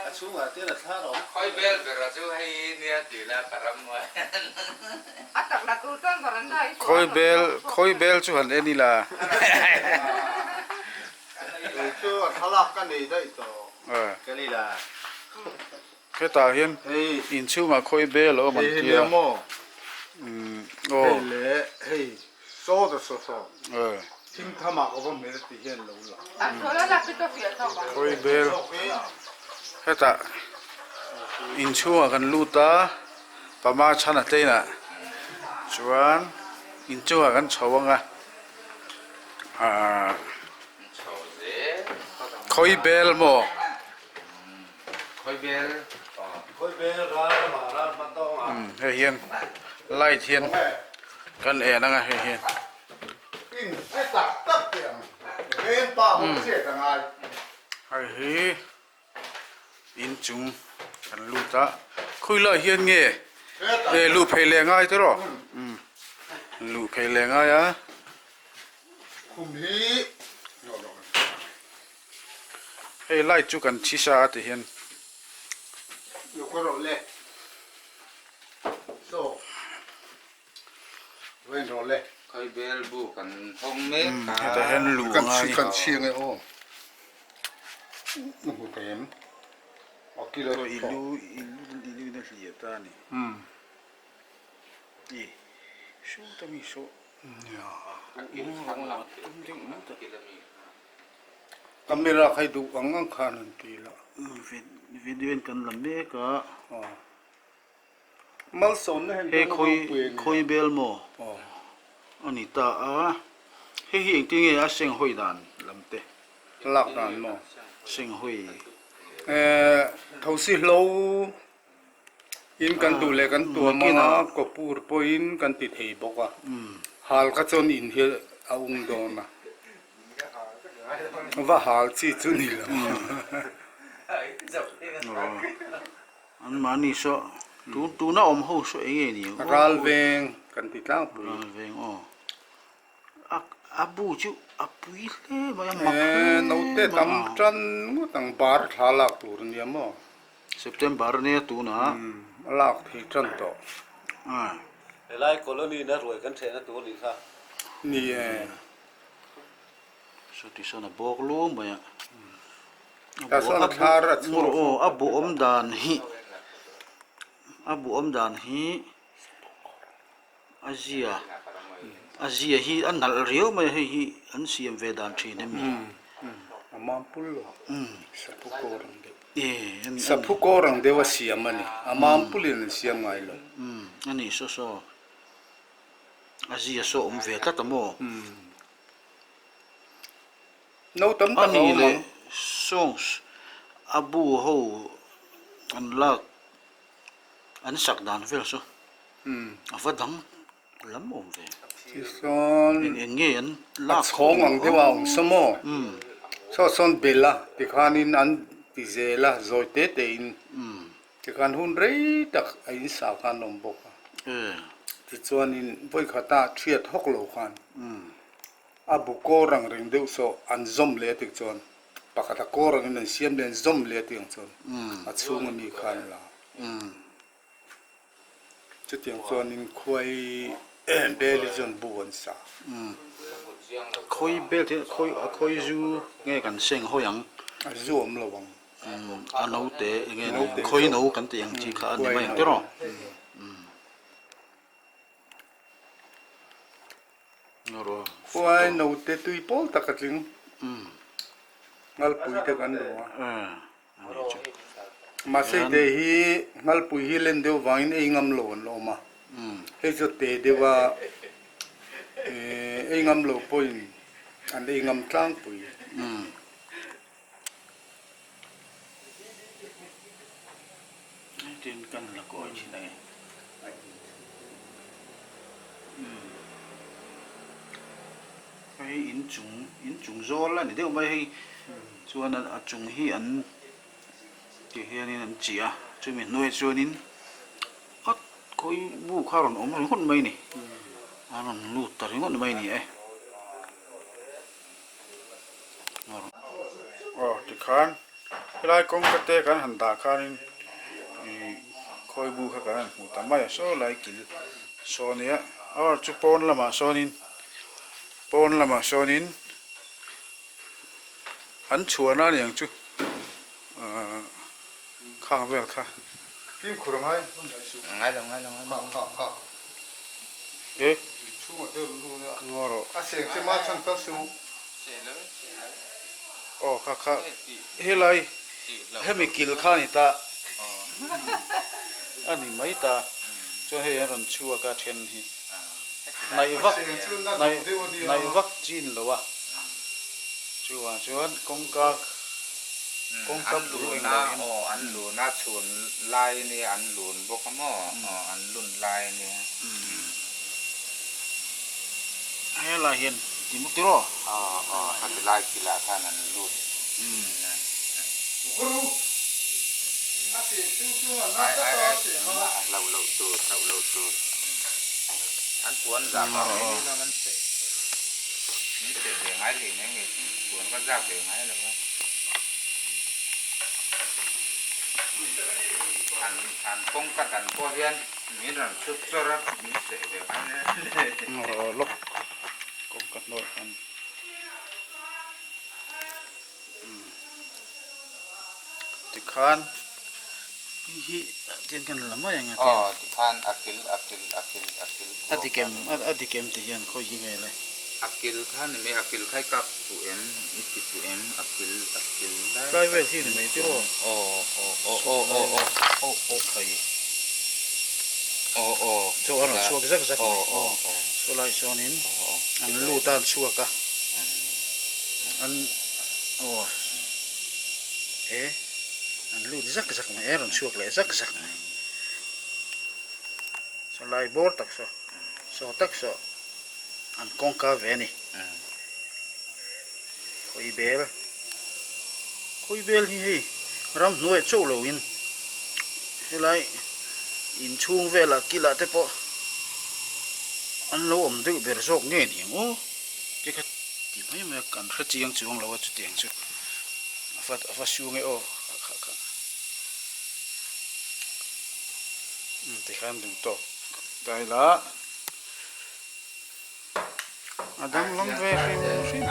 A chhungah te la thla rawh. Khawi bel khawi bel chu han en ila. Kei chu a thlalak ka nei daih tawh. Ka ni la. Hetah hian inchhungah khawi bel a awm an tia. Umm aw. Hei leh hei saw ta saw saw. Thim thamah ka va hmel ti hian lo la. Khawi bel hetah inchhungah kan lut a pama chhan a tleinah chuan inchungah kan chho ang a ahh khawi bel maw. Hei hian light hian kan en anga hei hian. Hei hi inchung kan lut a khawilai hian nge luh phei leh ngai te rawh luh phei leh ngai a. Hei light chu kan thi sa a ti hian. Hetah hian luh a ngai. I lu i lu in a hliah ta a ni. I shoot a mi saw. Camera kha i duh ang ang khan an ti la. Video in kan la mek a. Malsawmna hian Hei khawi khawi bel maw a ni ta a. Hei hi engtin nge a seng hawi dan lam te. Lak dan maw. Seng hawi. Thosi hlo. In kan duh leh kan tuam a, kawpur pawhin kan ti thei bawk a, hal kha chuan in hi a ung dawn a, va hal chi chu ni lo. An mahni saw tun tuna awm ho saw eng nge ni ang aw. Ral veng kan ti tlangpui. Ral veng aw. A a bu chu a pui hle mai a mak hle mai a. Naute tam tan ngawt ang bar thla lak tur a nia maw. September nia tunah. Umm a lak thei tan tawh. Helai colony na ruai kan thehna tur nih kha. Ni e. Saw ti sawn a bawk lu mai a. Ta sawn a thlar a chhuak. Aw a bu awm dan hi a bu awm dan hi a zia a zia hi a nalh riau mai a hei hi an siam ve dan thin em ni. A mam pul lo saphu kawr ang deuh saphu kawr ang deuh a siam a ni a mam pulin an siam ngai lo. A ni saw saw a zia saw awm ve tlat a maw. No tam tak a awm ang. Songs a bu ho an lak An sak dan vel chu a va dang lam awm ve. Tichuan Eng eng nge an lak a chhawng ang deuh a awm saw maw? Saw sawn bel a tikhanin an ti zel a zawi te te in tikhan hun rei tak a in sa khan a awm bawk a. Tichuanin vawikhat a thiat hawk lo khan a bu kawr ang reng deuh saw an zawm leh a tikchuan Pakhat a kawr angin an siam leh an zawm leh tih ang chuan a chhung ami kha an la. Chutiang chuanin khuai bel hi chuan bu an sa. Khawi bel te khawi a khawi zu nge kan seng hawi ang? A zu awm lo ang. A note enge ni khawi no kan tih ang chi kha a ni mai ang tiraw? Khuai note tui pawl tak a tling. Ngalpui te kan duh a. Mahse te hi ngalpui hi len deuh vangin ei ngam lo an la awm a. Hei chu te deuh a ei ngam lo pawhin an ei ngam tlangpui. Tin kan la kawi thin a nge. Hei inchung inchung zawl a ni deuh mai hei chuan a chung hi an ti hianin an chih a chumi hnuaiah chuanin a khawi bu kha a rawn awm ringawt mai a ni a rawn lut ta ringawt mai a ni e. Aw tikhan helai kawngka te kan han dah khanin ih khawi bu kha kan han hmuh ta mai a saw lai kil saw nia aw chu pawn lamah sawnin pawn lamah sawnin an chhuahna a niang chu ahh khang vel kha. Fimkhur a ngai ngai lo ngai lo ngai lo kha kha e chhungah te rawn lut a ngaw rawh a seng che ma chhan kal suh aw kha kha helai hemi kil kha a ni ta a ni mai ta chuan hei an rawn chhuak a then hi naih vak naih vak chin lo a chuvang chuan kawngka kawngka bul eng lo hian aw an lun a chhun lai ania an lun bawk a maw aw an lun lai ania helai hian ti muk tiraw aw aw khati lai kilah khan an lut a hlauh loh tur hlauh loh tur an puan zah vang mai ni lo an seh min seh ve ngai hlei mai nge puan ka zak ve ngai lo a an an kawngka dan pawh hian min rawn chhut chawr a min seh ve ngai hlei lawk kawngka hnuai khan. Tikhan hei hi tiang hian la mai ang a tiang. Aw tikhan a kil a kil a kil a kil A dik em a dik em ti hian khawi hi nge le. A kil kha ni mai a kil kha i kap fuh em i ti fuh em a kil a kil lai Tlai vel hi ni mai tiraw. Aw aw aw aw aw aw aw aw khai. Aw aw Chu a rawn chhuak zak zak mai. Aw aw aw Saw lai sawnin an lut a an chhuak a. An aw he an lut zak zak mai a rawn chhuak leh zak zak mai saw lai bawr tak saw saw tak saw an kawngka ve a ni khawi bel khawi bel hi hei ramhnuai chauh lo in helai inchhung velah kilah te pawh an lo awm deuh ber zawk nge ni ang aw. Te kha ti mai mai a kan hre chiang chuang lo a chutiang chu a va a va sung e aw kha kha kha umm tikhan duh tawk ta ila a danglam ve hrim hrim.